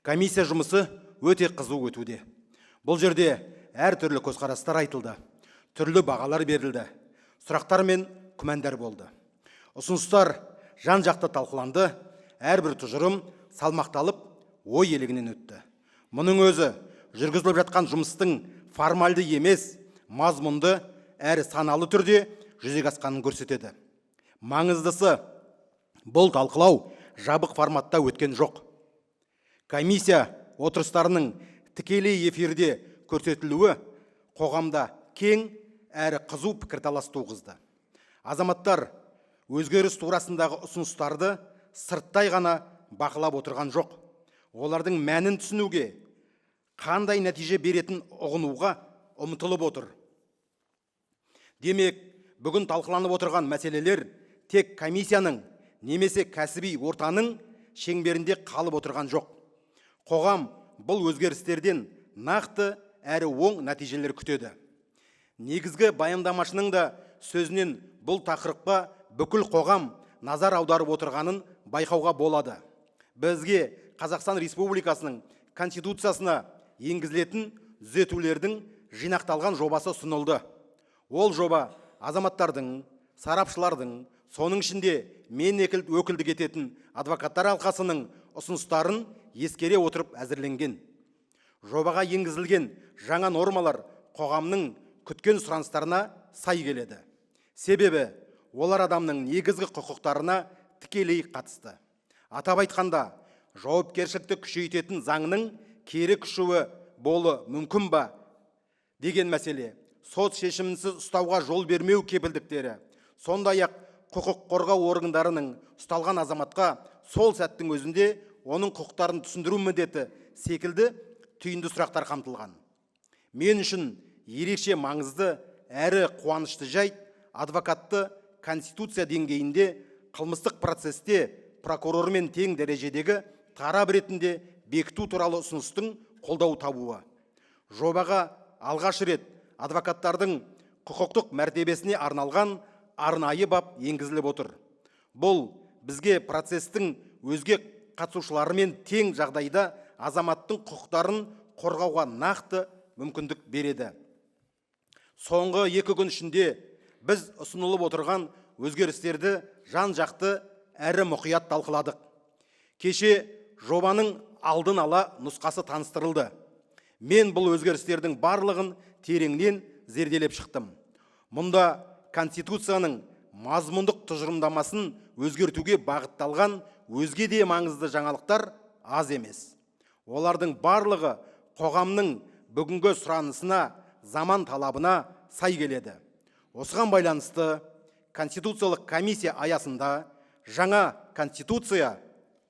Комиссия жұмысы өте қызу өтуде. Бұл жерде әртүрлі көзқарастар айтылды, түрлі бағалар берілді, сұрақтар мен күмәндар болды. Ұсыныстар жан жақты талқыланды, әрбір тұжырым салмақталып, ой елегінен өтті. Мұның өзі жүргізіліп жатқан жұмыстың формальды емес, мазмұнды әрі саналы түрде жүзеге асқанын көрсетеді. Маңыздысы, бұл талқылау жабық форматта өткен жоқ. Комиссия отырыстарының тікелей эфирде көрсетілуі қоғамда кең әрі қызу пікірталас туғызды. Азаматтар өзгеріс турасындағы ұсыныстарды сырттай ғана бақылап отырған жоқ, олардың мәнін түсінуге, қандай нәтиже беретін ұғынуға ұмтылып отыр. Демек, бүгін талқыланып отырған мәселелер тек комиссияның немесе кәсіби ортаның шеңберінде қалып отырған жоқ. Қоғам бұл өзгерістерден нақты әрі оң нәтижелер күтеді. Негізгі баяндамашының да сөзінен бұл тақырыпқа бүкіл қоғам назар аударып отырғанын байқауға болады. Бізге Қазақстан Республикасының Конституциясына енгізілетін түзетулердің жинақталған жобасы ұсынылды. Ол жоба азаматтардың, сарапшылардың, соның ішінде мен өкілдік ететін адвокаттар алқасының ұсыныстарын ескере отырып әзірленген. Жобаға енгізілген жаңа нормалар қоғамның күткен сұраныстарына сай келеді, себебі олар адамның негізгі құқықтарына тікелей қатысты. Атап айтқанда, жауапкершілікті күшейтетін заңның кері күші болуы мүмкін ба деген мәселе, сот шешімінсіз ұстауға жол бермеу кепілдіктері, сондай ақ құқық қорғау органдарының ұсталған азаматқа сол сәттің өзінде оның құқықтарын түсіндіру міндеті секілді түйінді сұрақтар қамтылған. Мен үшін ерекше маңызды әрі қуанышты жайт – адвокатты конституция деңгейінде қылмыстық процесте прокурормен тең дәрежедегі тарап ретінде бекіту туралы ұсыныстың қолдау табуы. Жобаға алғаш рет адвокаттардың құқықтық мәртебесіне арналған арнайы бап енгізіліп отыр. Бұл бізге процестің өзге қатысушыларымен тең жағдайда азаматтың құқықтарын қорғауға нақты мүмкіндік береді. Соңғы 2 күн ішінде біз ұсынылып отырған өзгерістерді жан жақты әрі мұқият талқыладық. Кеше жобаның алдын ала нұсқасы таныстырылды. Мен бұл өзгерістердің барлығын тереңнен зерделеп шықтым. Мұнда Конституцияның мазмұндық тұжырымдамасын өзгертуге бағытталған өзге де маңызды жаңалықтар аз емес. Олардың барлығы қоғамның бүгінгі сұранысына, заман талабына сай келеді. Осыған байланысты конституциялық комиссия аясында жаңа Конституция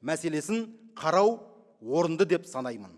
мәселесін қарау орынды деп санаймын.